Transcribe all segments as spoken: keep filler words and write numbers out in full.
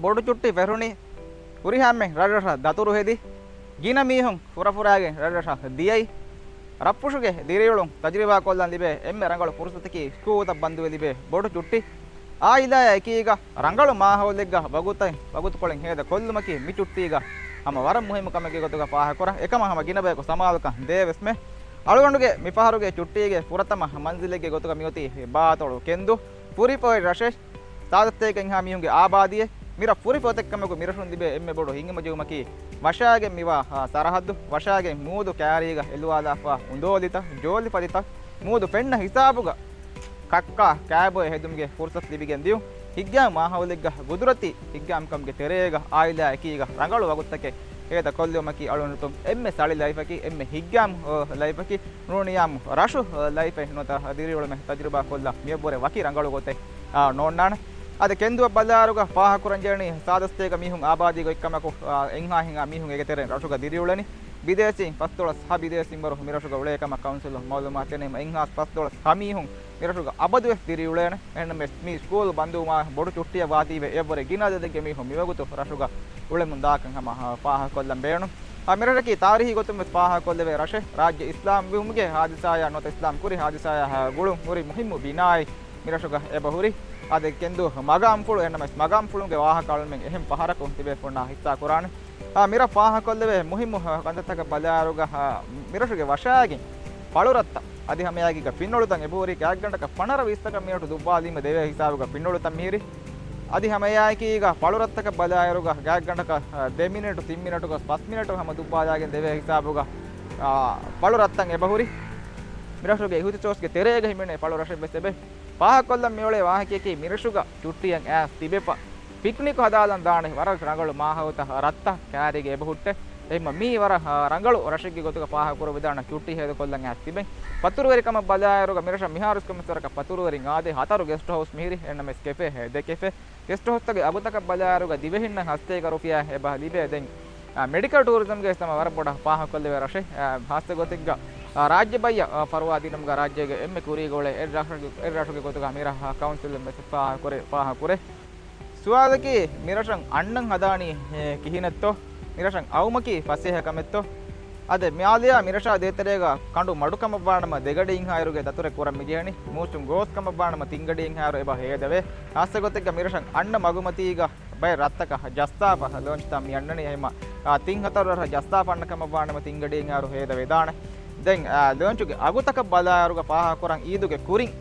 ބޮޑު ޗުއްޓީ ފެށުނީ ހުރިހާ އެންމެ ރަށްރަށަށް ދަތުރު ހެދި، ގިނަ މީހުން ފުރަފުރާގެން ރަށްރަށަށް ދިޔައި، ރަށްޕުށުގެ ދިރިއުޅުން ތަޖުރިބާކޮށްލަން ލިބޭ އެންމެ ރަނގަޅު ފުރުސަތަކީ ސްކޫލްތައް ބަންދުވެ ލިބޭ ބޮޑު ޗުއްޓި. އާއިލާއާ އެކީގަ ރަނގަޅު މާހައުލެއްގަ ވަގުތެއް ވަގުތުކޮޅެއް ހޭދަ ކޮށްލުމަކީ މި ޗުއްޓީގަ ހަމަ ވަރަށް މުހިއްމު ކަމެއްގެ ގޮތުގަ ފާހަގަކުރަން. އެކަމަށް ހަމަ ގިނަ ބަޔަކު ސަމާލުކަން ދޭވެސްމެ. އަޅުގަނޑުގެ މިފަހަރުގެ ޗުއްޓީގެ ފުރަތަމަ މަންޒިލެއްގެ ގޮތުގަ މިއޮތީ ބާތޮޅު ކެންދު. ފުރިފޮތް ރަށެއް، ސާދަސްތޭކަ އެންހާ މީހުންގެ އާބާދީއެއް. މިރަށް ފުރިފޮތެއްކަމަކު މިރަށުން ލިބޭ އެންމެ ބޮޑު ހިތްހަމަޖެހުމަކީ ވަށާގެން މިވާ، އާ، ސަރަހައްދު، ވަށާގެން މޫދު ކާރީގަ އެލުވާލާފާ އުނދޯލިތައް، ޖޯލިފަދިތައް، މޫދު ފެންނަ ހިސާބުގަ ކައްކާ ކާބޮއެ ހެދުމުގެ ފުރުސަތު ލިބިގެން ދިޔުން. ހިތްގައިމު މާހައުލެއްގަ ގުދުރަތީ ހިތްގައިމުކަމުގެ ތެރޭގަ އާއިލާ އެކީގަ ރަނގަޅު ވަގުތުތަކެއް ހޭދަ ކޮށްލެވުމަކީ އަޅުގަނޑު އެންމެ ސަޅި ލައިފަކީ، އެންމެ ހިތްގައިމު، އަ، ލައިފަކީ. ނޫނިޔާމު ރަށު، އަ، ލައިފެއް ނުވަތަ ދިރިއުޅުމެއް ތަޖުރިބާ ކޮށްލާ މިއަށްވުރެ ވަކި ރަނގަޅު ގޮތެއް، އާ، ނޯންނާނެ. އަދި ކެންދުއަށް ބަލާއިރުގަ ފާހަގަކުރަން ޖެހެނީ ސާދަސްތޭކަ މީހުން އާބާދީ ގޮތްކަމަކު، އާ، އެންހާ ހިނގާ މީހުން އޭގެ ތެރެއިން ރަށުގަ ދިރިއުޅެނީ. ބިދޭސީން ފަސްދޮޅަސް ހަ ބިދޭސީންވަރު މިރަށުގަ އުޅޭ ކަމަށް ކައުންސިލުން މައުލޫމާތު ދެނީމަ، އެންހާސް ފަސްދޮޅަސް ހަ މީހުން މިރަށުގަ އަބަދުވެސް ދިރިއުޅޭނެ. އެހެންނަމަވެސް މި ސްކޫލް ބަންދުވުމާ ބޮޑު ޗުއްޓިއަށް ވާތީވެ އެއަށްވުރެ ގިނަ އަދަދެއްގެ މީހުން މިވަގުތު ރަށުގަ އުޅެމުން ދާކަން ހަމަ، އާ، ފާހަގަކޮށްލަން ބޭނުން. އާ، މިރަށަކީ ތާރީހީ ގޮތުން ވެސް ފާހަގަކޮށްލެވޭ ރަށެއް. ރާއްޖެ އިސްލާމްވުމުގެ ހާދިސާއާ ނުވަތަ އިސްލާމް ކުރި ހާދިސާއާ ގުޅުން ހުރި މުހިއްމު ބިނާއެއް މިރަށުގަ އެބަހުރި. އަދި ކެންދޫ މަގާމްފުޅު އެންނަމެސް މަގާމްފުޅުގެ ވާހަކަ އަޅުމެން އެހެން ފަހަރަކު ތިބޭފުޅުންނާ ހިއްސާ ކުރާނެ. އާ، މިރަށް ފާހަގަކޮށްލެވޭ މުހިއްމު ކަންތައްތަކަށް ބަލާއިރުގަ، އާ، މިރަށުގެ ވަށާގެން ފަޅުރަށްތައް އަދި ހަމައެއާއެކީގަ ފިންނޮޅުތައް އެބަހުރި ގާތްގަނޑަކަށް ފަނަރަ ވިއްސަކަށް މިނެޓު ދުއްވާލީމަ ދެވޭ ހިސާބުގަ ފިންނޮޅުތައް މިހިރި. އަދި ހަމައެއާއެކީގަ ފަޅުރަށްތަކަށް ބަލާއިރުގަ ގާތްގަނޑަކަށް، އާ، ދެ މިނެޓު ތިން މިނެޓު ގޮސް ފަސް މިނެޓު ހަމަ ދުއްވާލާގެން ދެވޭ ހިސާބުގަ، އާ، ފަޅުރަށްތައް އެބަހުރި. މިރަށުގެ އިހުތިސޯސްގެ ތެރޭގަ ހިމެނޭ ފަޅުރަށެއް ވެސް އެބަ ފާހަގަކޮށްލަން މިއުޅޭ ވާހަކަޔަކީ މިރަށުގަ ޗުއްޓީއަށް އައިސް ތިބެފަ ޕިކްނިކު ހަދާލަން ދާނެ ވަރަށް ރަނގަޅު މާހައުލްތައް ރަށްތައް ކާރީގަ އެބަހުއްޓެ. އެހެންމަ މީ ވަރަށް، އާ، ރަނގަޅު ރަށެއްގެ ގޮތުގަ ފާހަގަކުރެވިދާނެ ޗުއްޓީ ހޭދަކޮށްލަން އައިސް ތިބެން. ފަތުރުވެރިކަމަށް ބަލާއިރުގަ މިރަށަށް މިހާރުސް ކޮންމެސް ވަރަކަށް ފަތުރުވެރިން އާދޭ ހަތަރު ގެސްޓް ހައުސް މިހިރި އެންނަމެސް ކެފޭ ދެ ކެފޭ. ގެސްޓް ހައުސްތަކުގެ އަގުތަކަށް ބަލާއިރުގަ ދިވެހިންނަށް ހަސްތޭކަ ރުފިޔާ އެބަ ލިބޭ. ދެން، އާ، މެޑިކަލް ޓޫރިޒަމްގެ ވެސް ހަމަ ވަރަށް ބޮޑަށް ފާހަގަކޮށްލެވޭ ރަށެއް. އާ، ހާއްސަ ގޮތެއްގަ، އާ، ރާއްޖެ ބައްޔަށް، އާ، ފަރުވާ ދިނުމުގަ ރާއްޖޭގެ އެންމެ ކުރީގަ އުޅޭ އެއް ރަށު، އެއް ރަށުގެ ގޮތުގަ މިރަށް، އާ، ކައުންސިލުން ވެސް ފާހަގަކުރޭ، ފާހަގަކުރޭ. ސުވާލަކީ، މިރަށަށް އަންނަން ހަދާނީ، އެ، ކިހިނެއްތޯ؟ މިރަށަށް އައުމަކީ ފަސޭހަ ކަމެއްތޯ؟ އަދި މިއާލިޔާ މިރަށާ ދޭތެރޭގަ ކަނޑު މަޑުކަމަށްވާނަމަ ދެގަޑި އިންހާއިރުގެ ދަތުރެއް ކުރަން މިޖެހެނީ. މޫސުން ގޯސް ކަމަށްވާނަމަ ތިންގަޑި އިންހާއިރު އެބަ ހޭދަވޭ. ހާއްސަ ގޮތެއްގަ މިރަށަށް އަންނަ މަގުމަތީގަ ބައެއް ރަށްތަކަށް ޖައްސާފަ ލޯންޗްތައް މި އަންނަނީ. އެހެމަ، އާ، ތިން ހަތަރު ރަށަށް ޖައްސާފަ އަންނަ ކަމަށްވާނަމަ ތިންގަޑި އިންހާއިރު ހޭދަވެދާނެ. ދެން، އާ، ލޯންޗުގެ އަގުތަކަށް ބަލާއިރުގަ ފާހަގަކުރަން އީދުގެ ކުރިން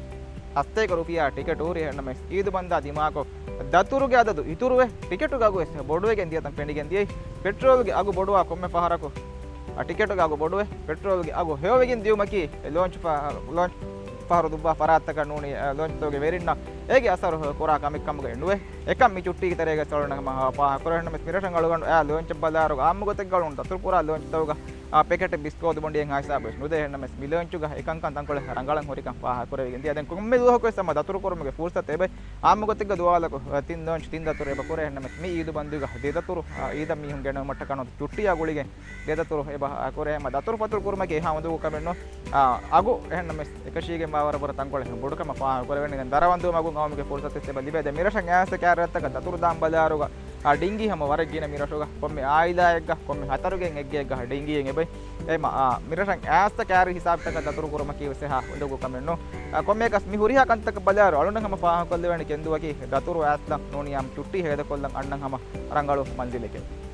ހަސްތޭކަ ރުފިޔާ ޓިކެޓު ހުރި އެހެންނަމެސް އީދު ބަންދާ ދިމާކޮށް ދަތުރުގެ އަދަދު އިތުރުވެ، ޓިކެޓުގެ އަގު ވެސް ބޮޑުވެގެން ދިޔަތަން ފެނިގެން ދިޔައީ. ޕެޓްރޯލްގެ އަގު ބޮޑުވާ ކޮންމެ ފަހަރަކު، އަ، ޓިކެޓުގެ އަގު ބޮޑުވެ، ޕެޓްރޯލްގެ އަގު ހެޔޮވެގެން ދިޔުމަކީ އެ ލޯންޗް ފަ-، ލޯންޗް ފަހަރު ދުއްވާ ފަރާތްތަކަށް ނޫނީ، އަ، ލޯންޗްތަކުގެ ވެރިންނަށް އޭގެ އަސަރު ކުރާ ކަމެއް ކަމުގައި ނުވޭ. އެކަން މި ޗުއްޓީގެ ތެރޭގަ އަޅުގަނޑު ހަމަ ފާހަގަކުރޭ. އެހެންނަމަވެސް މިރަށަށް އަޅުގަނޑު އައި ލޯންޗަށް ބަލާއިރު އާއްމު ގޮތެއްގަ އަޅުގަނޑު ދަތުރު ކުރާ ލޯންޗްތަކުގަ، އާ، ޕެކެޓެއް ބިސްކޯދު ބޮނޑިއެއްހާ ހިސާބުވެސް ނުދޭ. އެހެންނަމަވެސް މި ލޯންޗުގަ އެކަންކަން ތަންކޮޅެއް ރަނގަޅަށް ހުރިކަން ފާހަގަކުރެވިގެން ދިޔަ. ދެން ކޮންމެ ދުވަހަކުވެސް ހަމަ ދަތުރު ކުރުމުގެ ފުރުސަތު އެބަ އާއްމު ގޮތެއްގަ ދުވާލަކު، އަ، ތިން ލޯންޗް ތިން ދަތުރު އެބަ ކުރޭ. އެހެންނަމަވެސް މި އީދު ބަންދުގަ ދެ ދަތުރު، އާ، އީދަށް މީހުން ގެނައުމަށްޓަކާ ނުވަތަ ޗުއްޓީއާ ގުޅިގެން ދެ ދަތުރު އެބަ، އާ، ކުރޭ. ހަމަ ދަތުރު ފަތުރު ކުރުމަކީ އެހާ އުނދަގޫ ކަމެއް ނޫން. އާ، އަގު އެހެންނަމަވެސް އެކަށީގެން ވާވަރަށް ވަރަށް ތަންކޮޅެއް ބޮޑުކަމަށް ފާހަގަކުރެވެނީ. ދެން ދަރަވަންދޫ މަގުން އައުމުގެ ފުރުސަތު ވެސް އެބަ ލިބޭ. ދެން މިރަށަށް އައިސް ކާރިއަށްޓަކާ ދަތުރު ދާން ބަލާއިރުގަ، އާ، ޑިންގީ ހަމަ ވަރަށް ގިނަ މިރަށުގަ ކޮންމެ އާއިލާއެއްގަ، ކޮންމެ ހަތަރުގެ އެއްގެއެއްގަ ޑިންގީއެއް އެބައި. އެހެމަ، އާ، މިރަށަށް އައިސް ކާރި ހިސާބުތަކަށް ދަތުރު ކުރުމަކީ ވެސް އެހާ އުނދަގޫ ކަމެއް ނޫން. އާ، ކޮންމެއަކަސް މި ހުރިހާ ކަންތަކަށް ބަލާއިރު އަޅުގަނޑު ހަމަ ފާހަގަކޮށްލެވޭނެ ކެންދުއަކީ ދަތުރު އައިސްލަން ނޫނިޔާމް ޗުއްޓީ ހޭދަކޮށްލަން އަންނަން ހަމަ ރަނގަޅު މަންޒިލެކެވެ.